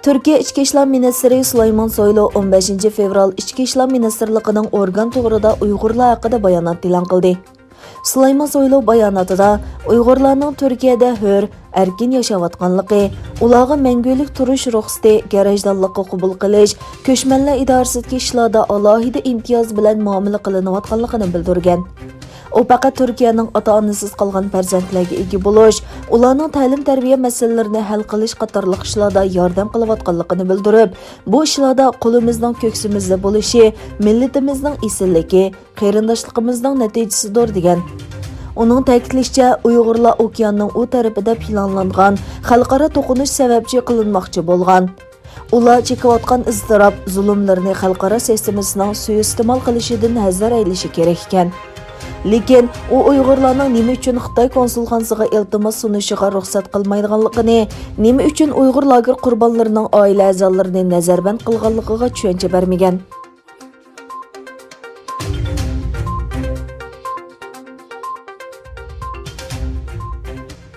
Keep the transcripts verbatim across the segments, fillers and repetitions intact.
تۈركىيە ئىچكى ئىشلار مىنىستىرى سۇلايمان سويلۇ ئون بەشىنچى فېۋرال ئىچكى ئىشلار مىنىستىرلىقىنىڭ ئورگان تورىدا ئۇيغۇرلار ھەققىدە بايانات ئېلان قىلدى. سۇلايمان سويلۇ باياناتىدا ئۇيغۇرلارنىڭ تۈركىيەدە ھۆر، ئەركىن ياشاۋاتقانلىقى، ئۇلارغا مەڭگۈلۈك تۇرۇش رۇخسىتى، گەرەجدانلىققا قوبۇل قىلىش، كۆچمەنلەر ئىدارىسىدىكى ئىشلاردا ئالاھىدە ئىمتىياز بىلەن مۇئامىلە قىلىنىۋاتقانلىقىنى بىلدۈرگەن. ئۇ پەقەت تۈركىيەنىڭ ئاتا-ئانىسىز قالغان پەرزەنتلەرگە ئىگە بولۇش، ئۇلارنىڭ تەلىم-تەربىيە مەسىلىلىرىنى ھەل قىلىش قاتارلىق ئىشلاردا ياردەم قىلىۋاتقانلىقىنى بىلدۈرۈپ، بۇ ئىشلاردا قولىمىزنىڭ كۆكسىمىزدە بولۇشى مىللىتىمىزنىڭ ئېسىللىكى، قېرىنداشلىقىمىزنىڭ نەتىجىسىدۇر، دېگەن. ئۇنىڭ تەكىتلىشىچە، ئۇيغۇرلار ئوكياننىڭ ئۇ تەرىپىدە پىلانلانغان خەلقئارا توقۇنۇش سەۋەبچى قىلىنماقچى بولغان. ئۇلار چېكىۋاتقان ئىزتىراپ، زۇلۇملىرىنى خەلقئارا سىستېمىسىنىڭ سۇيىئىستېمال قىلىشىدىن ھەزەر ئەيلىشى كېرەك ئىكەن. لېكىن ئۇ ئۇيغۇرلارنىڭ نېمە ئۈچۈن خىتاي كونسۇلخانىسىغا ئىلتىماس سۇنۇشىغا رۇخسەت قىلمايدىغانلىقىنى، نېمە ئۈچۈن ئۇيغۇر لاگېر قۇربانلىرىنىڭ ئائىلە ئەزالىرىنى نەزەربەند قىلغانلىقىغا چۈشەنچە بەرمىگەن.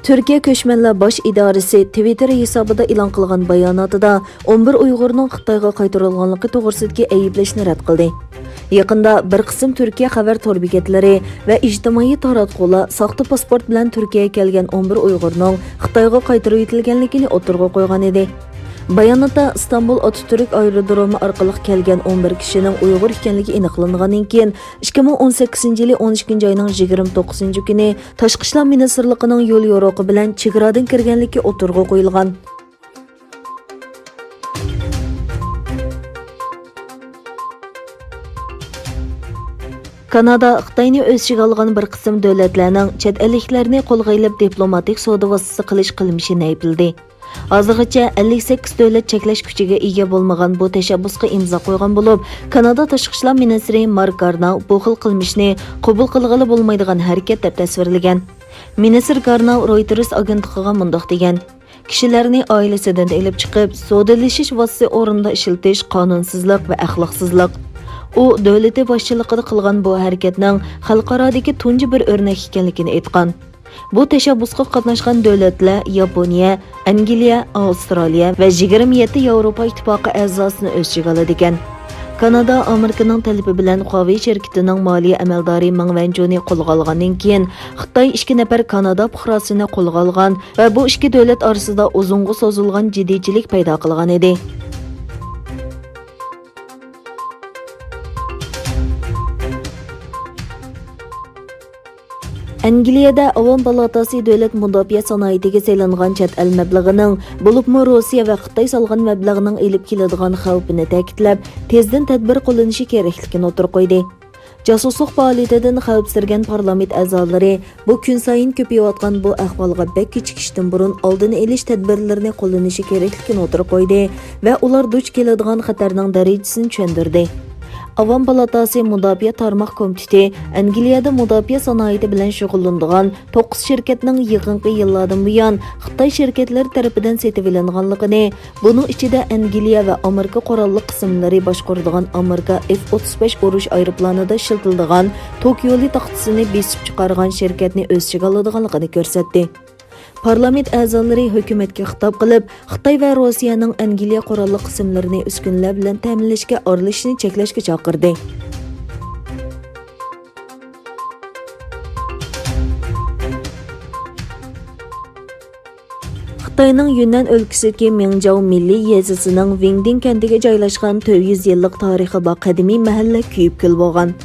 تۈركىيە كۆچمەنلەر باش ئىدارىسى تىۋىتتېر ھېسابىدا ئېلان قىلغان باياناتىدا ئون بىر ئۇيغۇرنىڭ خىتايغا قايتۇرۇلغانلىقى توغرىسىدىكى ئەيىبلەشنى رەت قىلدى. يېقىندا بىر قىسىم تۈركىيە خەۋەر تور بېكەتلىرى ۋە ئىجتىمائىي تاراتقۇلار ساختا پاسپورت بىلەن تۈركىيەگە كەلگەن ئون بىر ئۇيغۇرنىڭ خىتايغا قايتۇرۇۋېتىلگەنلىكىنى ئوتتۇرىغا قويغان ئىدى. باياناتتا ئىستانبۇل ئاتاتۈرك ئايرودرومى ئارقىلىق كەلگەن ئون بىر كىشىنىڭ ئۇيغۇر ئىكەنلىكى ئېنىقلانغاندىن كېيىن، ئىككى مىڭ ئون سەككىزىنچى يىلى ئون ئىككىنچى ئاينىڭ يىگىرمە توققۇزىنچى كۈنى تاشقى ئىشلار مىنىستىرلىقىنىڭ يول يورۇقى بىلەن چېگرادىن كىرگەنلىكى ئوتتۇرىغا قويۇلغان. كانادا خىتاينى ئۆز ئىچىگە ئالغان بىر قىسىم دۆلەتلەرنىڭ چەت ئەللىكلەرنى قولغا ئېلىپ دىپلوماتىك سودا ۋاسىتىسى قىلىش قىلمىشىنى ئەيىبلىدى. ھازىرغىچە ئەللىك سەككىز دۆلەت چەكلەش كۈچىگە ئىگە بولمىغان بۇ تەشەببۇسقا ئىمزا قويغان بولۇپ، كانادا تاشقى ئىشلار مىنىستىرى مارك كارناۋ بۇ خىل قىلمىشنى قوبۇل قىلغىلى بولمايدىغان ھەرىكەت دەپ تەسۋىرلىگەن. مىنىستىر كارناۋ رويتېرس ئاگېنتلىقىغا مۇنداق دېگەن: «كىشىلەرنى ئائىلىسىدىن ئېلىپ چىقىپ، سودىلىشىش ۋاسىتىسى ئورنىدا ئىشلىتىش قانۇنسىزلىق ۋە ئەخلاقسىزلىق. ئۇ دۆلىتى باشچىلىقىدا قىلغان بۇ ھەرىكەتنىڭ خەلقئارادىكى تۇنجى بىر ئۆرنەك ئىكەنلىكىنى ئېيتقان.» بۇ تەشەببۇسقا قاتناشقان دۆلەتلەر ياپونىيە، ئەنگلىيە، ئاۋسترالىيە ۋە يىگىرمە يەتتە ياۋروپا ئىتتىپاقى ئەزاسىنى ئۆز ئىچىگە ئالىدىكەن. كانادا ئامېرىكىنىڭ تەلىپى بىلەن خۇاۋېي شىركىتىنىڭ مالىيە ئەمەلدارى مېڭ ۋەنجۇنى قولغا ئالغاندىن كېيىن، خىتاي ئىككى نەپەر كانادا پۇقراسىنى قولغا ئالغان ۋە بۇ ئىككى دۆلەت ئارىسىدا ئۇزۇنغا سوزۇلغان جىددىيچىلىك پەيدا قىلغان ئىدى. ئەنگلىيەدە ئاۋام پالاتاسى دۆلەت مۇداپىئە سانائىتىگە سېلىنغان چەت ئەل مەبلىغىنىڭ، بولۇپمۇ روسىيە ۋە خىتاي سالغان مەبلەغنىڭ ئېلىپ كېلىدىغان خەۋپىنى تەكىتلەپ، تېزدىن تەدبىر قوللىنىشى كېرەكلىكىنى ئوتتۇرىغا قويدى. جاسۇسلۇق پائالىيىتىدىن خەۋپسىرىگەن پارلامېنت ئەزالىرى بۇ كۈنسايىن كۆپىيىۋاتقان بۇ ئەھۋالغا بەك كېچىكىشتىن بۇرۇن ئالدىنى ئېلىش تەدبىرلىرىنى قوللىنىشى كېرەكلىكىنى ئوتتۇرىغا قويدى ۋە ئۇلار دۇچ كېلىدىغان خەتەرنىڭ دەرىجىسىنى چۈشەندۈردى. ئاۋام پالاتاسى مۇداپىئە تارماق كومىتېتى ئەنگلىيەدە مۇداپىئە سانائىتى بىلەن شۇغۇللىنىدىغان توققۇز شىركەتنىڭ يېقىنقى يىللاردىن بۇيان خىتاي شىركەتلىرى تەرىپىدىن سېتىۋېلىنغانلىقىنى، بۇنىڭ ئىچىدە ئەنگلىيە ۋە ئامېرىكا قوراللىق قىسىملىرى باشقۇرىدىغان ئامېرىكا ئېف ئوتتۇز بەش ئۇرۇش ئايروپىلانىدا ئىشلىتىلىدىغان توك يولى تاختىسىنى بېسىپ چىقارغان شىركەتنى ئۆز ئىچىگە ئالىدىغانلىقىنى كۆرسەتتى. پارلامېنت ئەزالىرى ھۆكۈمەتكە خىتاب قىلىپ، خىتاي ۋە روسىيەنىڭ ئەنگلىيە قوراللىق قىسىملىرىنى ئۈسكۈنىلەر بىلەن تەمىنلەشكە ئارىلىشىشنى چەكلەشكە چاقىردى. خىتاينىڭ يۈننەن ئۆلكىسىدىكى مىڭجاۋ مىللىي يېزىسىنىڭ ۋىڭدىن كەنتىگە جايلاشقان تۆت يۈز يىللىق تارىخى بار قەدىمىي مەھەللە كۆيۈپ كۈل بولغان.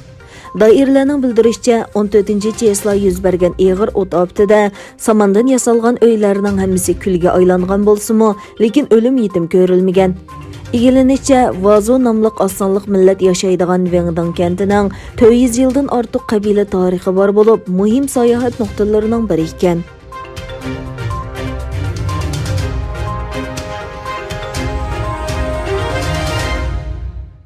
دائىرىلەرنىڭ بىلدۈرۈشىچە، ئون تۆتىنچى چېسلا يۈز بەرگەن ئېغىر ئوت ئاپىتىدە ساماندىن ياسالغان ئۆيلەرنىڭ ھەممىسى كۈلگە ئايلانغان بولسىمۇ، لېكىن ئۆلۈم يېتىم كۆرۈلمىگەن. ئىگىلىنىشىچە، ۋازۇ ناملىق ئاز سانلىق مىللەت ياشايدىغان ۋىڭدىڭ كەنتىنىڭ تۆت يۈز يىلدىن ئارتۇق قەبىلە تارىخى بار بولۇپ، مۇھىم ساياھەت نۇقتىلىرىنىڭ بىرى ئىكەن.